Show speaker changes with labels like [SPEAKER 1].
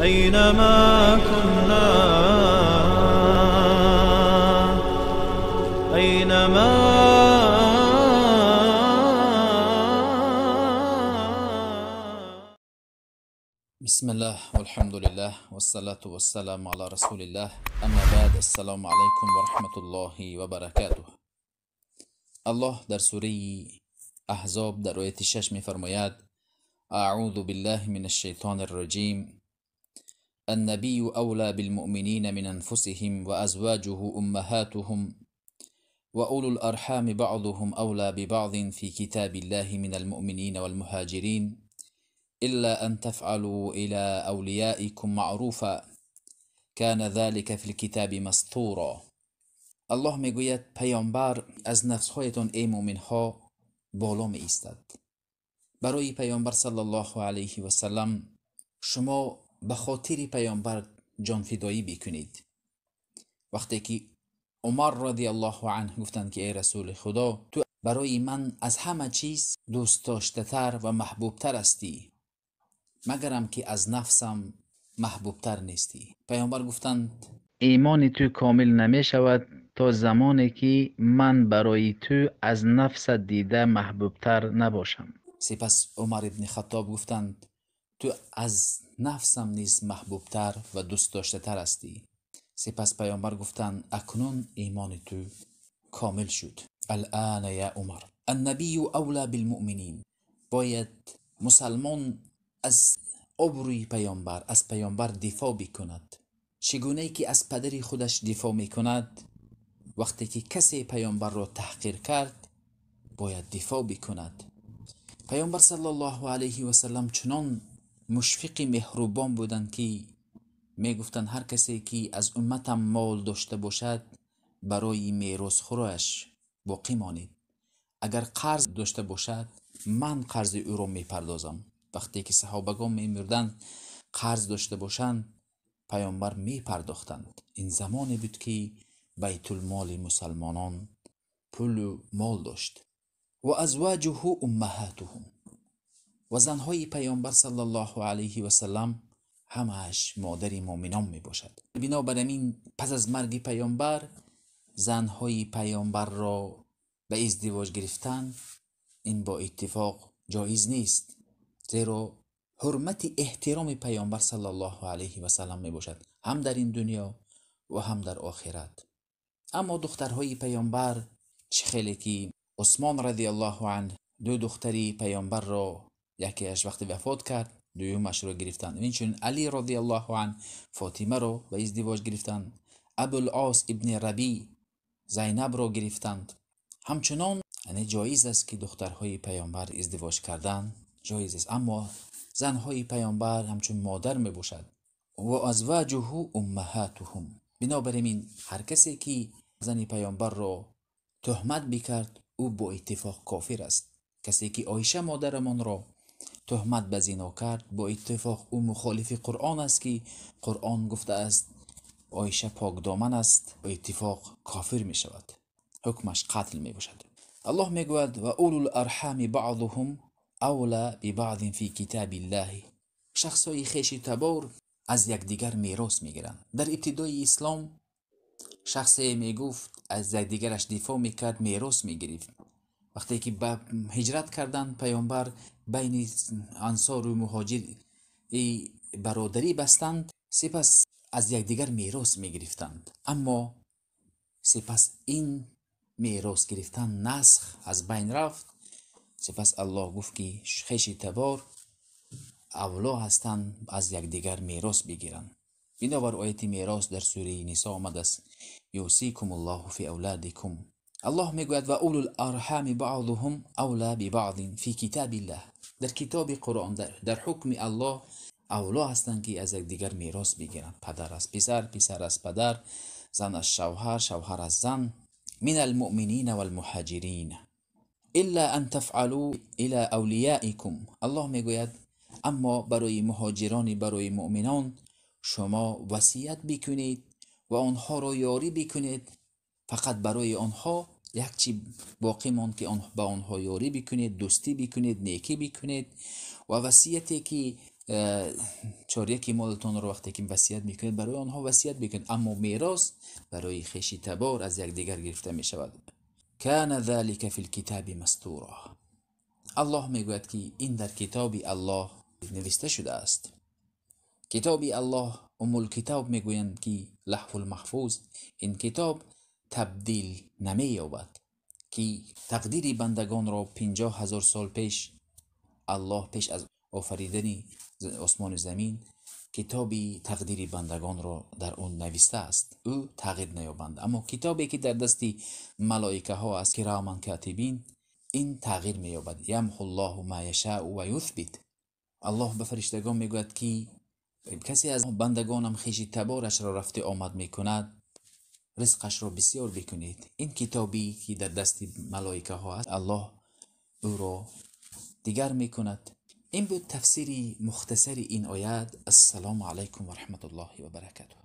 [SPEAKER 1] أينما كنا، أينما.
[SPEAKER 2] بسم الله والحمد لله والصلاة والسلام على رسول الله، اما بعد، السلام علیکم و رحمت الله و برکاته. الله در سوره احزاب در آیت 6 می فرماید: اعوذ بالله من الشیطان الرجیم، النبی اولی بالمؤمنین من انفسهم وازواجه امهاتهم وأولو الأرحام بعضهم أولى ببعض في كتاب الله من المؤمنين والمهاجرين إلا أن تفعلوا إلى أوليائكم معروفا كان ذلك في الكتاب مسطورا. الله میگوید پیامبر از نفسهایتان ای مؤمنها بالا می ایستد. برای پیامبر صلی الله علیه و سلم شما به خاطر پیامبر جانفدایی بکنید. وقتی که عمر رضی الله عنه گفتند که ای رسول خدا، تو برای من از همه چیز دوست داشته تر و محبوب تر هستی، مگرم که از نفسم محبوب تر نیستی. پیامبر گفتند
[SPEAKER 3] ایمان تو کامل نمی شود تا زمانی که من برای تو از نفس دیده محبوب تر نباشم.
[SPEAKER 2] سپس عمر ابن خطاب گفتند تو از نفسم نیز محبوب تر و دوست داشته تر هستی. سپس پیامبر گفتند اکنون ایمان تو کامل شد. الان یا عمر، النبی اولی بالمؤمنین. باید مسلمان از آبروی پیامبر، از پیامبر دفاع بکند. چگونه که از پدر خودش دفاع میکند، وقتی که کسی پیامبر را تحقیر کرد باید دفاع بکند. پیامبر صلی الله علیه و سلم چنان مشفق مهربان بودند که میگفتند هر کسی که از امتم مال داشته باشد برای میراث خورش باقی مانید، اگر قرض داشته باشد من قرض او را میپردازم. وقتی که صحابگان میمردند قرض داشته باشند پیامبر میپرداختند. این زمانی بود که بیت المال مسلمانان پول و مال داشت. و ازواجه امهاتهم، و زنهای پیامبر صلی الله علیه و سلم همش مادر مؤمنان می باشد. بنابراین پس از مرگ پیامبر زنهای پیامبر را به ازدواج گرفتن این با اتفاق جایز نیست، زیرا حرمت احترام پیامبر صلی الله علیه و سلم می باشد، هم در این دنیا و هم در آخرت. اما دخترهای پیامبر چه خیلی که عثمان رضی الله عنه دو دختری پیامبر را یکیش وقتی وفات کرد دومش را گرفتند. اینچنین علی رضی الله عنه فاطمه را به ازدواج گرفتند، ابوالعاص ابن ربیع زینب را گرفتند. همچنان یعنی جایز است که دخترهای پیامبر ازدواج کردن جایز است، اما زنهای پیامبر همچون مادر می باشد. و ازواجه امهاتهم. بنابراین هر کسی که زن پیامبر را تهمت بکرد او با اتفاق کافر است. کسی که عایشه مادرمان را تهمت به زنا کرد با اتفاق او مخالف قرآن است که قرآن گفته است عایشه پاک دامن است، با اتفاق کافر می شود، حکمش قتل می باشد. الله می گوید و اولو الارحام بعضهم اولی ببعض فی کتاب الله. شخصای خویش تبار از یکدیگر میراث میگیرند. در ابتدای اسلام شخصی میگفت از یکدیگرش دفاع میکرد، میراث میگرفت. وقتی که به هجرت کردند پیامبر بین انصار و مهاجر برادری بستند، سپس از یکدیگر میراث میگرفتند. اما سپس این میراث گرفتن نسخ از بین رفت. سپس الله گفت که خویش تبار اولا هستند از یکدیگر میراث بگیرند. بنابر آیت میراث در سوره نساء آمده است: یوصیکم الله فی اولادکم. الله میگوید و اولو الارحام بعضهم اولی ببعض فی کتاب الله. در کتاب قرآن در حکم الله اولا هستند که از یکدیگر میراث بگیرند. پدر از پسر، پسر از پدر، زن از شوهر، شوهر از زن. من المؤمنین والمهاجرین الا ان تفعلوا الى اولیائکم. الله میگوید اما برای مهاجران، برای مؤمنان شما وصیت بکنید و آنها را یاری بکنید. فقط برای آنها یک چی باقی ماند که به آنها یاری بکنید، دوستی بکنید، نیکی بکنید و وصیتی که чоряки молатонро вақте ки васият мекунед, барои онҳо васият мекунед, аммо мерос барои хеши табор аз якдигар гирифта мешавад. Кана залика фил китаби мастура. Аллоҳ мегӯяд, ки ин дар китоби Аллоҳ навишта шудааст. Китоби Аллоҳ, Уммул китоб мегӯянд, ки Лаҳвул маҳфуз, ин китоб табдил намеёбад, ки тақдири бандагонро 50 000 сол пеш Аллоҳ, пеш аз офаридани осмону замин, китоби тақдири бандагонро дар он навистааст, ӯ тағйир наёбанд. Аммо китобе ки дар дасти малоикаҳо аст, кироман котибин, ин тағйир меёбад. Ямҳуллоҳу ма яшау ва юthбит. Аллоҳ ба фариштагон мегӯяд, ки касе аз бандагонам хеши таборашро рафти омад мекунад, ризқашро бисёр бикунед. Ин китобе ки дар дасти малоикаҳо аст, Аллоҳ ӯро дигар мекунад. Ин буд тафсири мухтасари ин оят. Ассалому алайкум ва раҳматуллоҳи ва баракатуҳ.